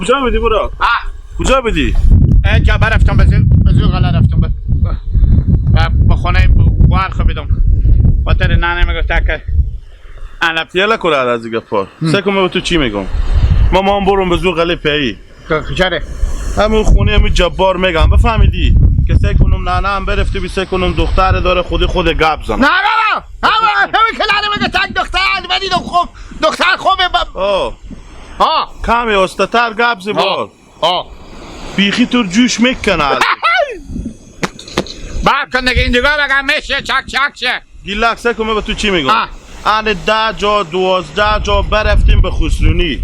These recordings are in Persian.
کجا بدی برو؟ کجا بدی؟ اینجا برفتم به زو غله رفتم به خانه خوار خوابیدم. خاطر ننه میگفته که یلا کلا از گفار. سکم به تو چی میگم؟ ما برم به زو غله پی. چره؟ همون خونه می جبار میگم بفهمیدی؟ که سه کنم ننه هم برفته بی سه کنم دختر داره خود گپ زنه. نه بابا همون که ننه میگه تک دختر بدیدم خوب دختر خوبه ها کمی استتر گپ زی بار. بیخی تو جوش میکنه. باب کن دیگه این دیگه بگم میشه چک چک شه. گیلک سه کنم به تو چی میگم؟ ان 10 جا 12 جا برفتیم به خسرونی.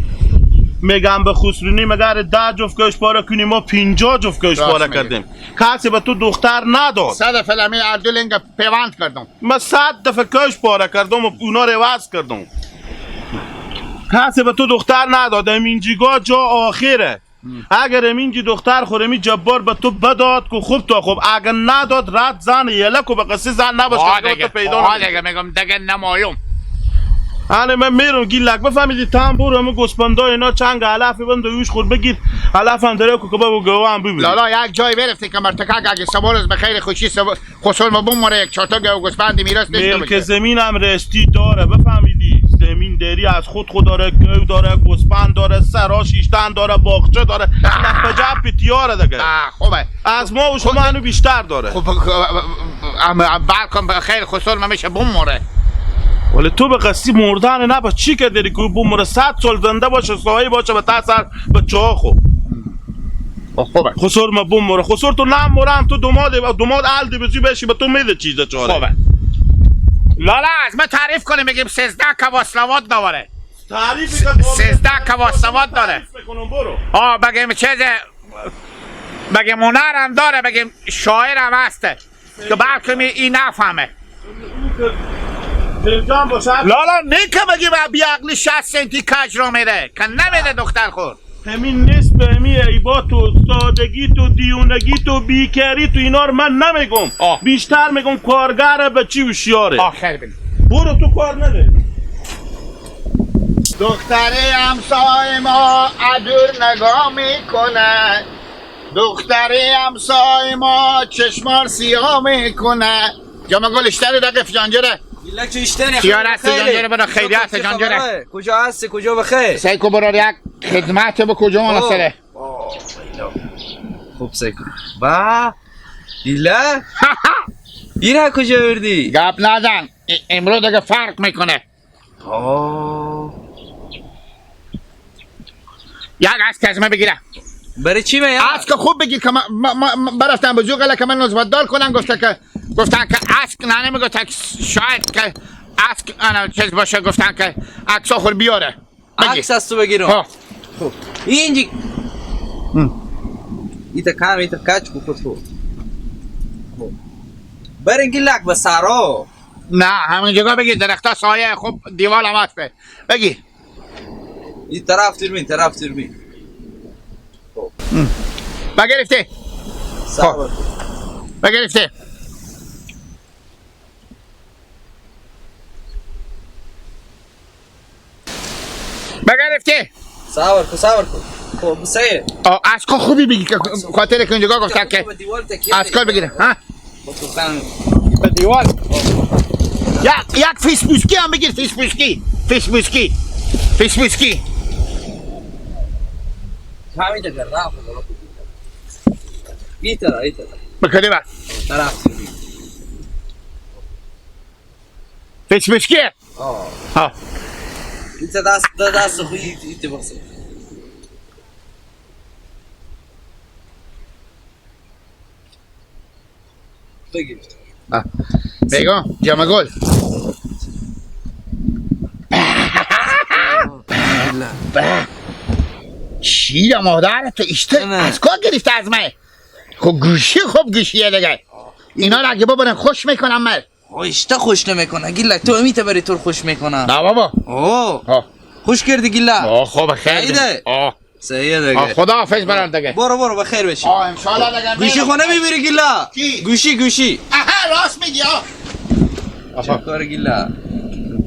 میگم به خسرونی مگر 10 جفت کش پاره کنیم ما 50 جفت کش پاره کردیم. کسی به تو دختر نداد. 100 دفعه می اردولینگ پیوند کردم. من 100 دفعه کش پاره کردم و اونا رو عوض کردم. کسی به تو دختر نداد. اینجا جا آخره. اگر اینجا دختر خورمی جبار به تو بداد که خوب تا خوب، اگر نداد رد زن یلکو به قصه زن نباش که تو پیدا نمیشه. دیگه میگم دیگه نمایم. آره من میرم گیلک بفهمیدی تام برو همون گوسپندا اینا چنگ علف بند و یوش خور بگیر علف هم داره که بابا گوام ببین. لالا یک جای برفتی که مرتکک اگه سوارز به خیر خوشی خسر ما بمونه یک چهار تا گوسپند میراث داشته باشه. ملک زمین هم رستی داره بفهمیدی. زمین دری از خود داره، گو داره، گوسپند داره، سرا شیشتن داره، باغچه داره، نفجا پیتیاره دیگه. خوبه. از ما و شما هنو بیشتر داره. خب بالکن خیر خسر ما میشه بمونه. ولی تو به قصدی مردن نباش چی که داری که بمره 100 سال زنده باشه سایه باشه به تاثر به چاه خوب. خوبه. خسر ما بمره خسر تو نمرم تو دوماد الدی بزی بشی به تو میده چیزه چاره. خوبه. لالا از من تعریف کنه میگیم 13 کواسلوات داره. تعریف 13 کواسلوات داره. آه بگیم چیز بگیم هنر هم داره بگیم شاعر هم هسته که بلکه این نفهمه. لالا نیکه بگی با بیعقلی 60 سنتی کج رو میره که نمیده دختر خور. همین نصف همین عیبات و سادگی تو دیونگی تو بیکری تو اینا رو من نمیگم. بیشتر میگم کارگر به چی هوشیاره. آخر بگی برو تو کار نده. دختر همسایه ما ادور نگاه میکنه، دختر همسایه ما چشمار سیاه میکنه. جامعه گلشتر دقیق جانجره چیار هستی جانجره برا خیلی هستی جانجره. کجا هستی کجا بخیر؟ سیکو برا یک خدمت به کجا مناسره؟ خوب سیکو با ایلا اینا کجا بردی؟ گپ نزن امروز دیگه فرق میکنه. یک از کزمه بگیره برای چی میاد؟ از که خوب بگیر که من برفتم به زوغله که من نزبت کنن گفته که گفتن که اسک نه نمیگفت شاید که اسک انا چیز باشه گفتن که عکس خور بیاره. عکس از تو بگیرم. خب اینجی ایتا کام ایتا کچ کو خود خب برین گیلک به سارا. نه همین جگاه بگیر درختا سایه خوب دیوال هم هست بگیر. این طرف ترمین طرف ترمین. خب بگرفته. خب بگرفته. بگرفته. صبر کن صبر کن. خب سه. از کو خوبی بگی که خاطر که اینجا گفتن که از کار بگیره. ها؟ به دیوال. یک فیسبوکی هم بگیر. فیسبوکی فیسبوکی فیسبوکی. همین دیگه راه خدا. ایترا ایترا. بکنی با. طرف. فیسبوکی. ها. انت دست دست خوی انت بس بگیر. بگم جامعه گل. شیر مادر تو اشته از کار گرفته از من. خب گوشی خوب گوشیه دیگه. اینا رو اگه ببرن خوش میکنم من. اشته خوش نمیکنه گیلک تو امیت بری تو خوش میکنه. نه بابا. اوه خوش کردی گیلا. آه خب خیر. آه سیه دیگه. خدا حافظ برام دیگه. برو برو بخیر بشی. آه ان شاء الله دیگه. گوشی خونه میبری گیلا. گوشی گوشی. آها راست میگی. آه چه کار گیلا.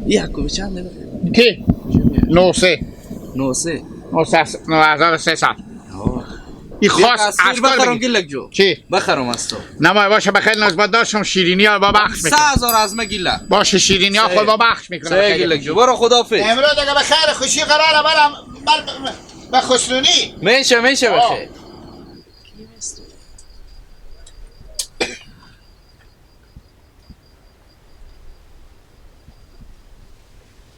یک کو چند کی 9 3 9 3. 9300. این خواست از بخرم گیلک جو. چی؟ بخرم از تو. نه باشه بخیر نازباد داشتم شیرینی ها با بخش میکنم. 3000 از ما گیلک. باشه شیرینی ها خود با بخش میکنم. سه گیلک جو. برو خداحافظ. امروز دیگه بخیر خوشی قراره برم به خسرونی. میشه میشه بخیر.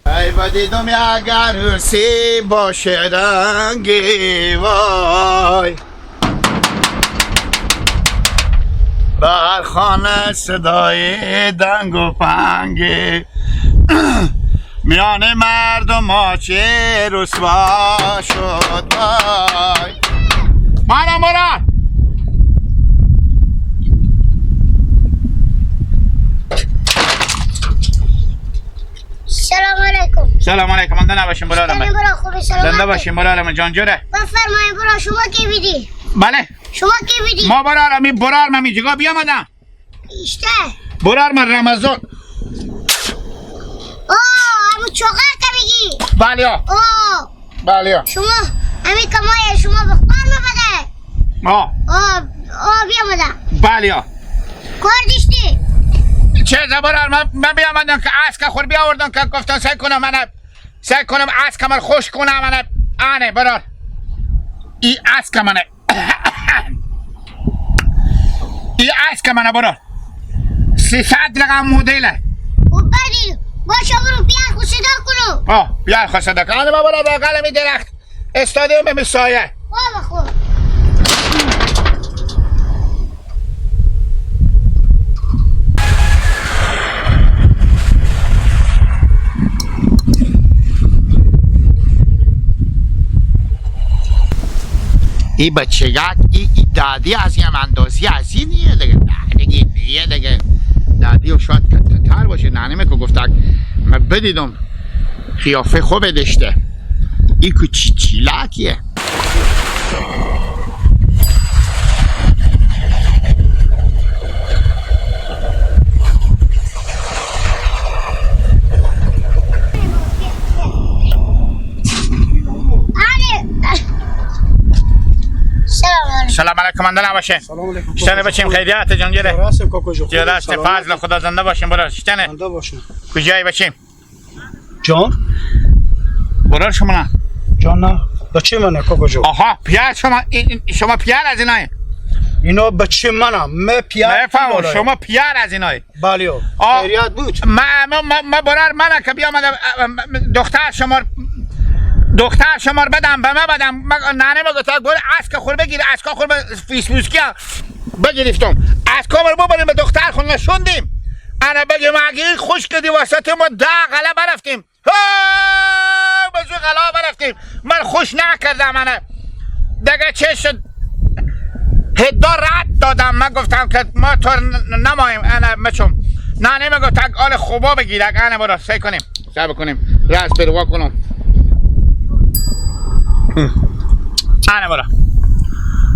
ای بدیدم اگر حسی باشه رنگی وای بر خانه صدای دنگ و پنگی میان مردم ها چه رسوا شد وای. منم برار سلام علیکم. سلام علیکم. زنده نباشیم برادرم. برا خوبی سلامت. زنده باشیم برادرم جان جوره. بفرمایید برا شما کی بیدی؟ بله. شما کی بیدی؟ ما برادرم این برادرم اینجا بیامدم. ایشته. برادرم رمضان. آه همون چوغه که میگی؟ بله. آه. بله. شما همین کمای شما بخوار مبده. آه. آه آه بیامدم. بله. کار داشتی؟ چه زبرار من بیامدم که اسک خور بیاوردم که گفتم سعی کنم من سعی کنم اسک من خوش کنم من آنه برار ای اسک منه ای اسک منه برار 300 رقم مدله و بدی باشه برو بیا خود صدا کنم. آه بیا خود صدا کنم. آنه برار بغل می درخت استادیوم می سایه. بابا خوب ای بچگک ای دادی از این اندازی از این نیه دیگه دیگه نیه دیگه دادی و شاید تر باشه ننمه که گفتک من بدیدم قیافه خوب داشته ای که چی چیلکیه. سلام علیکم. زنده نباشین. سلام علیکم. شتنه بچیم خیریت جان جره. راستم کاکو جو. راست فضل خدا زنده باشین برار. شتنه. زنده باشین. کجایی بچیم؟ جان؟ برار شما نه. جان نه. بچه منه کاکو جو. آها پیار شما شما پیار از اینای. اینا بچه منم. من پیار. نفهم شما پیار از اینای. بله. خیریت بود. ما برار منه که بیام دختر شما دختر شما بدم به من بدم ننه ما گفت برو اسک خور بگیر اسک خور به فیسبوک بگرفتم اسک خور ببریم به دختر خون نشوندیم انا بگیم اگه خوش کردی وسط ما ده غلا برفتیم به زو غلا برفتیم من خوش نکردم انا دیگه چه شد هدا رد دادم من گفتم که ما تو نمایم انا مچم ننه ما گفت آل خوبا بگیر انا برو سعی کنیم سعی بکنیم راست بروا کنم آنه برو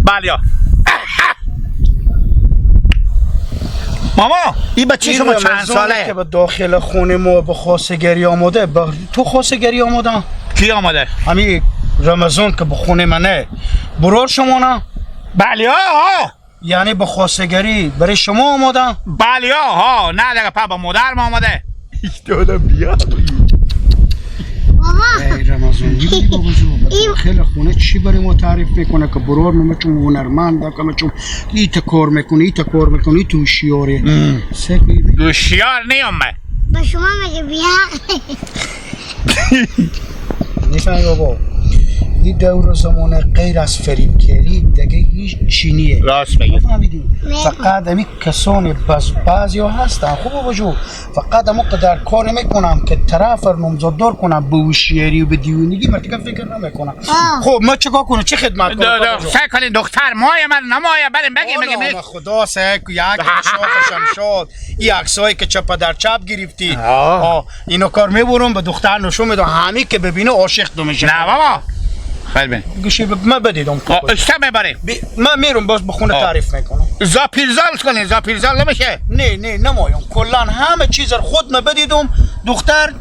بله. ماما این بچه شما چند ساله؟ که به داخل خونه ما به خواستگاری آماده تو خواستگاری آماده؟ کی آماده؟ همین رمضان که به خونه منه برار شما نه؟ بله ها. یعنی به خواستگاری برای شما آماده؟ بله ها. نه دیگه پا با مادر ما آماده. دادم بیا بابا. ای رمضان میبینی بابا جو داخل خونه چی برای ما تعریف میکنه که برار من چون هنرمند که چون ای کار میکنه ای کار میکنه تو هوشیاره هوشیار نیم من با شما مگه بیا میفهمی بابا این دور زمانه غیر از فریبکاری دیگه هیچ چی نیه. راست میگی. فهمیدی؟ فقط امی کسان بس بعضیا هستن خوب بابا جو فقط امو قدر کار میکنم که طرف رو نامزددار کنم به هوشیاری و به دیوونگی من دیگه فکر نمیکنم. خب ما چیکار کنم چه خدمت کنم؟ سعی کنین دختر مای من نمایه بریم بگیم بگیم خدا سعی کو یک شاخشم شد این عکسایی که چپ در چپ گرفتی اینو کار میبرم به دختر نشون میدم همین که ببینه عاشق دو میشه. نه بابا خیلی بین گوشی من بدیدم اشته میبری من میرم باز به خونه تعریف میکنم. زاپیرزال کنی زاپیرزال نمیشه. نه نه نمایم کلا همه چیز رو خود من بدیدم دختر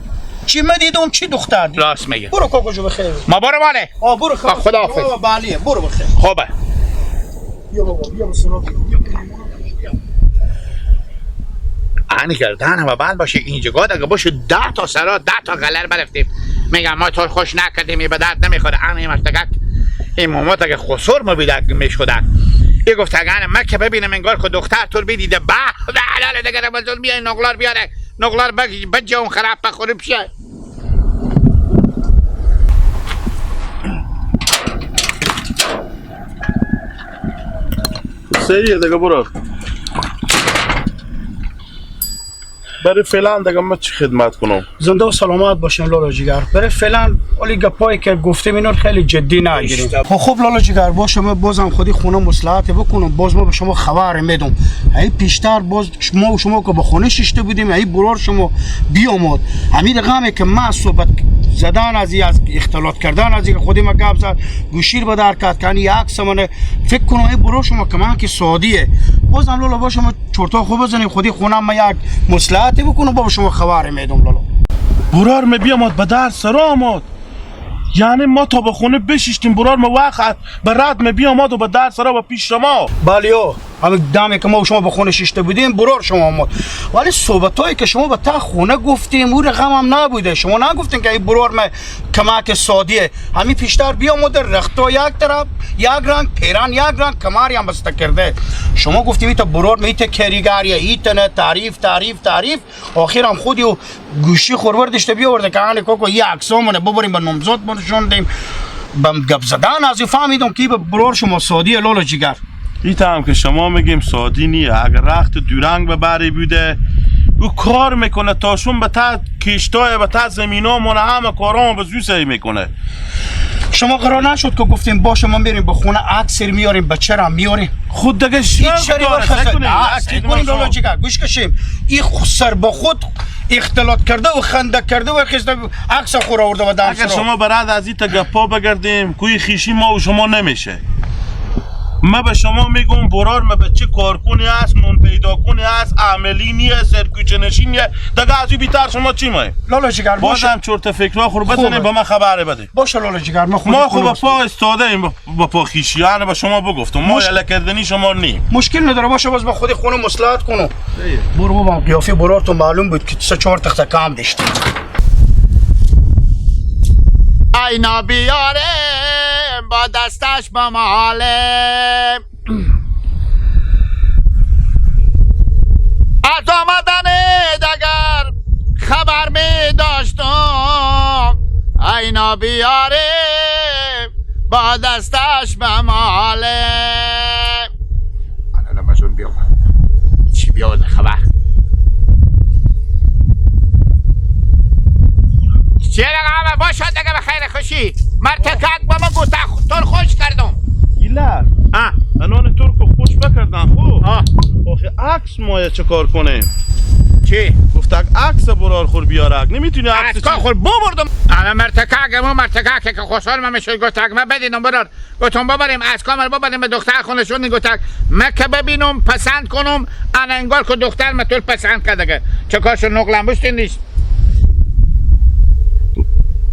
چی ما دیدم چی دختر دیدم. راست میگه. برو کاکو جو بخیر. ما برو ماله. آ برو خداحافظ. بله برو بخیر. خوبه. بیا بابا بیا بسرا بیا. انی گردن و بعد باشه اینجا اگه باشه 10 تا سرا 10 تا غلر برفتیم. میگم ما تو خوش نکردیم به درد نمیخوره. انی مرتگک این مومات اگه خسر مبیدک میشدک. یه گفت اگه من که ببینم انگار که دختر تو بدیده به حلال دیگه رمضان بیای نقلار بیاره نقلار بجه اون خراب بخوره بشه. سریع دیگه برو. برای فعلا دیگه ما چی خدمت کنم؟ زنده و سلامت باشین لالا جگر. برای فعلا ولی گپایی که گفتیم اینا خیلی جدی نگیریم. خب لالا جگر باشه ما بازم خودی خونه مصلحت بکنم، باز ما به شما خبر میدم. ای پیشتر باز ما و شما که با خونه ششته بودیم ای برار شما بیامد. همین رقمی که ما صحبت زدن از اختلاط کردن از خودی ما گپ زد گوشیر به در کرد کنی یک سمانه فکر کنم ای برار شما که من که سادیه. بازم لالا باشه ما چرتا خوب بزنیم خودی خونه ما یک مصلحت بکنم بابا شما خبر میدم لالا. برار می بیامد به در سر آمد. یعنی ما تا به خونه بشیشتیم برار ما وقت به رد می بیامد و به در سر و پیش شما. بله همین دمی که ما و شما به خونه شیشته بودیم برار شما آمد. ولی صحبتایی که شما به تا خونه گفتیم او رقم هم نبوده. شما نگفتین که این برار ما کمک سادیه. همین پیشتر بیامد رختا یک طرف یک رنگ پیران یک رنگ کماری هم بسته کرده. شما گفتیم ایتا برار می ایتا کریگر یا ایتا تعریف تعریف تعریف آخر هم خودی و گوشی خوروردشته بیاورده که هنی کاکو یه عکسامونه ببریم به نامزاد نشوندیم. بم گپ زدن از فهمیدم که برار شما سادیه لالا جگر. این هم که شما میگیم سادی نیه. اگر رخت دورنگ ببری بوده او کار میکنه تاشون به تا کشتای به تا زمینا مونه همه کارامو به زوی سعی میکنه. شما قرار نشد که گفتیم باشه ما میریم به خونه عکس میاریم بچه را میاریم. خود دیگه شرط داره. کنیم لالا جگر گوش کشیم. این سر با خود اختلاط کرده و خنده کرده و خسته عکس خور آورده و دم. اگر شما براد از این تا گپا بگردیم کوی خیشی ما و شما نمیشه. ما به شما میگم برار ما به چه کارکنی هست نون پیدا کنی هست عملی نیه سرکوچه نشینیه دیگه از او بیتر شما چی ماییم؟ لالا جگر باشه بازم چرت فکرها خور بزنیم به من خبر بده. باشه لالا جگر ما خوب با پا استاده ایم با پا خیشی یعنی به شما بگفتم ما یله کردنی شما نیم. مشکل نداره باشه باز با خود خونه مصلحت کنم. برو بابا قیافه برار تو معلوم بود که 3 4 تخته کم داشتی. اینا بیاره با دستش با مالم از آمدن دگر خبر می داشتم اینا بیاره با دستش به مالم. انا لمجون بیامد چی بیاورده خبر چه رقمه باشد دیگه به خیر خوشی مرتکک با ما گوتا تر خوش کردم. ایلر انان ترک خوش بکردن خوب. آخه عکس مایه چه کار کنیم؟ چی؟ گفت عکس برار خور بیارک نمیتونی عکس چی؟ خور ببردم انا مرتکک ما مرتکک که خوشحال من میشد گفت من بدینم برار گفتم ببریم از کامل ببریم به دختر خونشون گفت من که ببینم پسند کنم انا انگار که دختر من طول پسند کرده چه کارشو نقلم بشتین نیست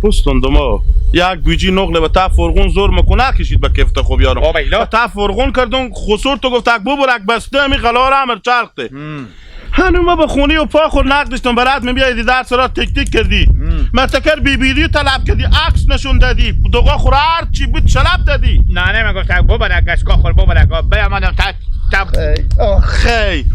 پستوندم ما یک گوجی نقله به تا فرغون زور مکنه کشید به کفت خوب یارم به تا فرغون کردم خسور تو گفت اک ببرک بسته می غلار امر چرخته هنو ما به خونه و پا خور نقد داشتم برات می بیایدی در سرا تک تک کردی مرتکر بی بیری طلب کردی عکس نشون دادی دوغا خور هر چی بود شلب دادی. نه نه من گفت ببرک اسکا خور ببرک بیامدم تا خی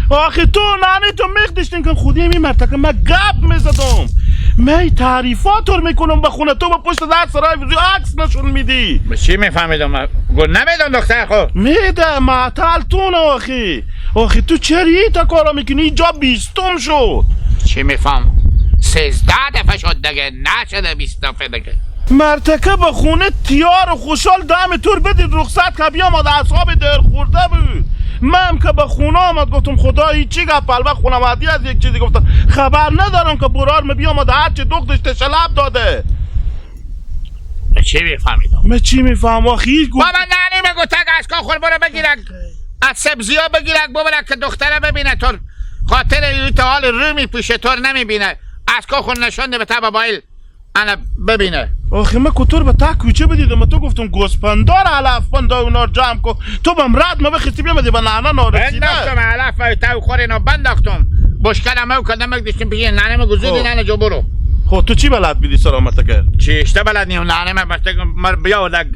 آخه تو نانی تو میخدشتین که خودی می مرتکر من گپ میزدم می تعریفات رو میکنم به خونه تو با پشت در سرای وزی عکس نشون میدی. چی میفهمیدم؟ گل نمیدم دختر خود میده معطل تون. آخی آخی تو چرا تا کارا میکنی؟ اینجا 20 شد. چی میفهم؟ 13 دفعه شد دیگه نشده 20 دفعه دیگه. مرتکه به خونه تیار و خوشحال دم تور بدید رخصت که بیامد اعصاب در خورده بود. من که به خونه آمد گفتم خدایی چی گپ البته خونه مادی از یک چیزی گفتم خبر ندارم که برار می بیامد هر چی دختش تشلب داده. چی میفهمیدم؟ من چی میفهم آخی؟ بابا نانی میگو تک از کن خور برو بگیرک از سبزی ها بگیرک ببرک که دختره ببینه تو خاطر تا حال رو میپوشه تو نمیبینه. از که خون نشونده به تا بایل انا ببینه. آخه من کطور به تا کوچه بدیدم تو گفتم گوسپندار علف پندا اونا جمع کو تو بم رد ما بخستی بیامدی به نانا نارسیده. بنداختم علف و تا خور اینا بنداختم. بشکرم او کردم داشتیم پیش ننه ما گزودی ننه جو برو. خب تو چی بلد بیدی سلامت کرد؟ چی بلد نیم ننه ما بس مر بیا ولگ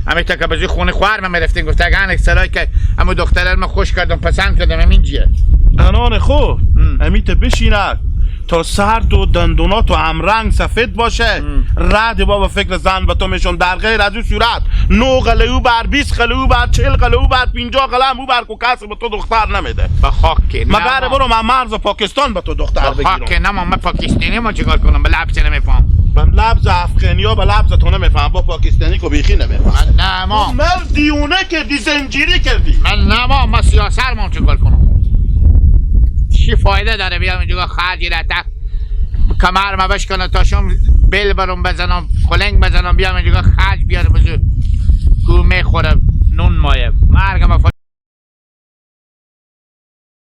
همه تا که بزی خونه خوار ما میرفتیم گفت اگه سرای که همو دختره ما خوش کردم پسند کردم همین چیه. انان خو امیت بشینه تا سرد و دندونات و همرنگ سفید باشه رد بابا فکر زن به تو میشم. در غیر از اون صورت 9 قله او بر 20 قله او بر 40 قله او بر 50 قله هم او بر کو کس به تو دختر نمیده. به خاک که مگر برو من مرز پاکستان به تو دختر بگیرم. خاک که نه من پاکستانی ما چیکار کنم به لبس نمیفهم. به لبز افغانی ها به لبز تو نمیفهم با پاکستانی کو بیخی نمیفهم. نه ما من دیونه کردی زنجیری کردی. من نه ما من سیاست ما چیکار کنم؟ چی فایده داره بیام اینجا خرجی رتا کمر ما بشکنه تا شم بل برم بزنم کلنگ بزنم بیام اینجا خرج بیارم بزو کو میخوره نون مایه.